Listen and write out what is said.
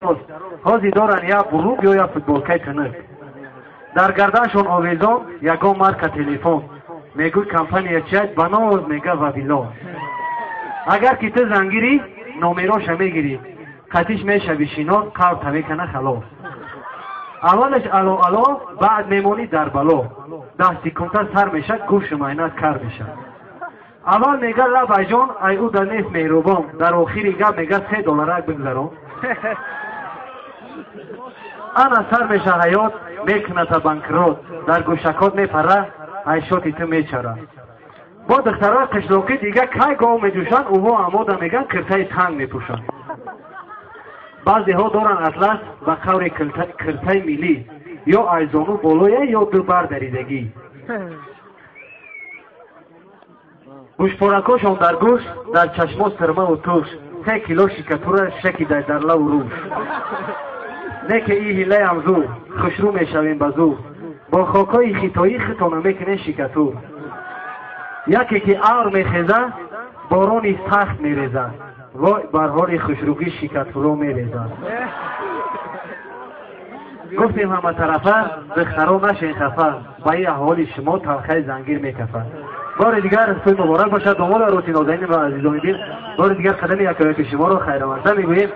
Ҳозир доранд як бурук ё як футболкаи тунук. Дар гарданшон овезон ягон марка телефон. Мегӯй компания чият, ба ноз мега Вавилон. Агар ки ту зангирӣ, номероша мегирӣ. Қатиш мешави шинос, қавр мекана халос. Аввалаш ало ало, баъд мемонӣ дар бало. 10 секунда сар мешад, гӯшу майнат кар мешад. Аввал мега лабайҷон, ай ӯ да нест меҳрубон. Дар охири гап мега 3 долларак бигзарон. Ана сар меша ҳаёт, мекуната банкрот. Дар гӯшакот мепара, айшоти ту мечара. Бо духтарои қишлоқӣ дига кай гов меҷӯшанд, ӯҳо амода меган киртаи танг мепӯшанд. Баъзеҳо доранд атлас ба қаври киртаи миллӣ, ё айзону болоя, ё ду бар даридагӣ. Гӯшпоракошон дар гӯш, дар чашмо сирмаву туш, 3 кило шикатура шакидай дар лаву рӯш. Не ки и ҳилаям зур, хушрӯ мешавем ба зур. Бо хокҳои хитоӣ хитона мекунем шикатур. Яке ки авр мехеза, борони сахт мереза. Вой бар ҳоли хушрӯгӣ шикатуро мереза. Гуфтем ҳаматарафа, духтаро нашен хафа, ба ин аҳволи шумо талхаи зангир мекафад. Бори дигар сӯй муборак бошад, домоду арӯси нозанин ва азизони дил. Бори дигар қадами якояки шуморо хайрамарда мегӯем.